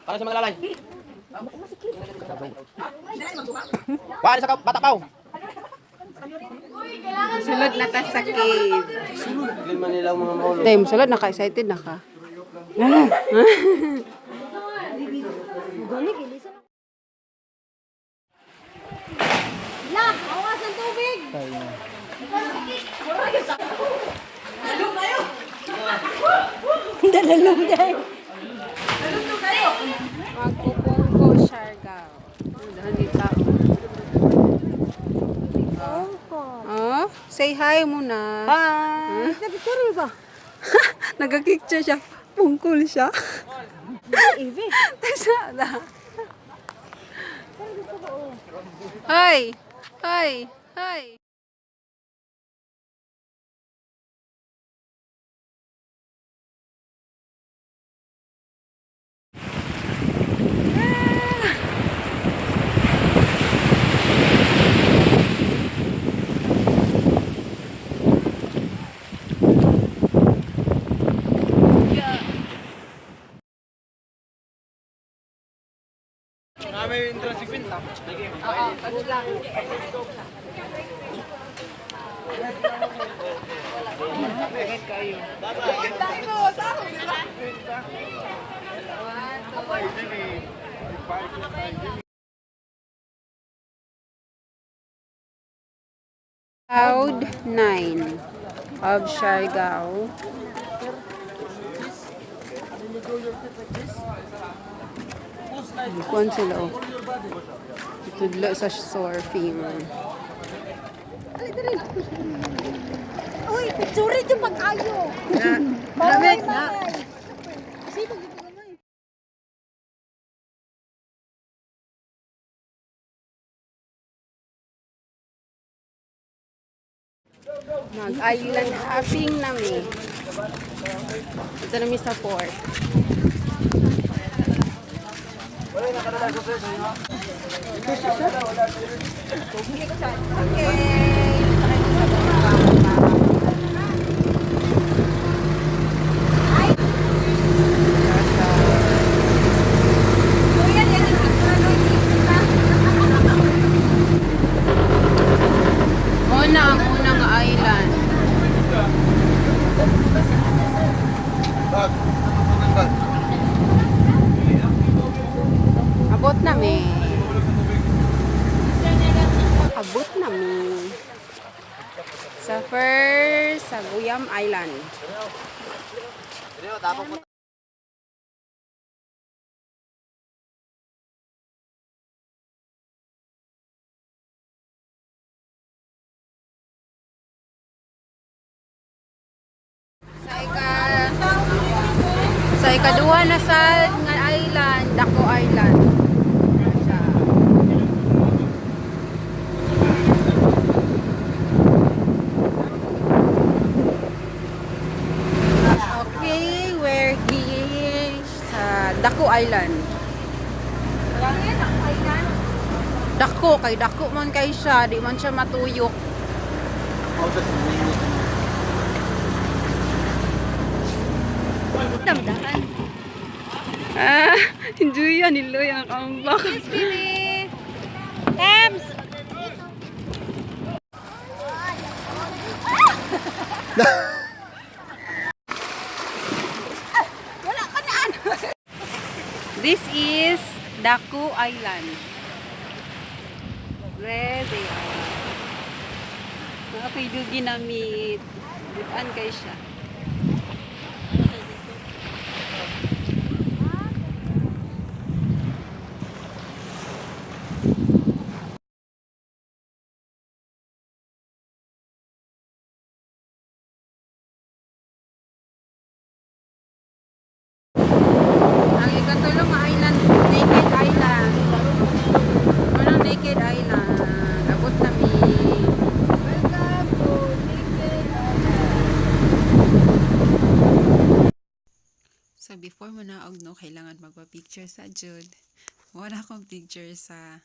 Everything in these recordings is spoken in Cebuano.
Para sa mga lalay. Paano sa bata pao? Sulod na ta sa cave. Lima nila mga maulo. Tay, sulod na ka. Excited na ka. La, awas ng tubig. Dalalong dahil. Magpupungko, Siargao. Dahan ni tao. Oh, say hi muna. Hi. Nagpicture ba? Nagakikcha siya. Pungkol siya. Ivi. Sada. Hi! Hi! Hi! Cloud 9 of Siargao. Kuan sila oh. Tudlo sa surfing. Uy, picture yung pag-ayo. Lamig na. Nag-island hopping nami. Ito nami sa port. Okay. Una ang unang island. Abot nami. Abot nami. Sa first, sa Guyam Island. Sa ika sa ikaduha na sa nga island, Dako Island. Siya. Okay, we're here sa Dako Island. Dako kay dako man kay siya, di man siya matuyok. Damdahan. Ah, enjoy yan nilo yung kambak. Baby. Ems. Wala ka na ano. This is Daku Island. There they are. Mga kaidugi namit. Butan kay siya. Ang ikatulong nga island, Naked Island. Anong Naked Island? Abot nami. Welcome to Naked Island. So before mo naog no, kailangan magpa-picture sa Jude. Wala akong picture sa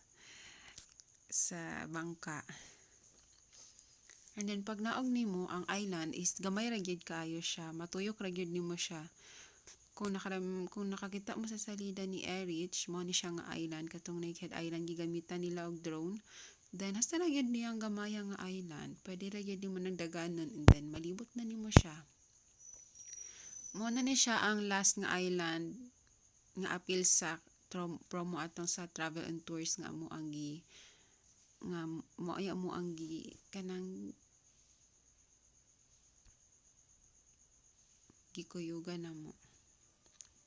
bangka. And then pag naog nimo ang island is gamay ra gyud kaayo siya, matuyok ra gyud nimo siya. Kung nakakita mo sa salida ni Erich, mao ni siya nga island, katong Naked Island, gigamitan nila og drone. Then hasta ra gyud niyang gamaya nga island, pwede ra gyud nimo nang daganon and then malibot na nimo siya. Mao na ni siya ang last nga island nga apil sa promo atong sa travel and tours nga amo ang gi nga mo ay amo ang gi kanang gikuyugan namo.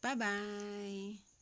Bye-bye.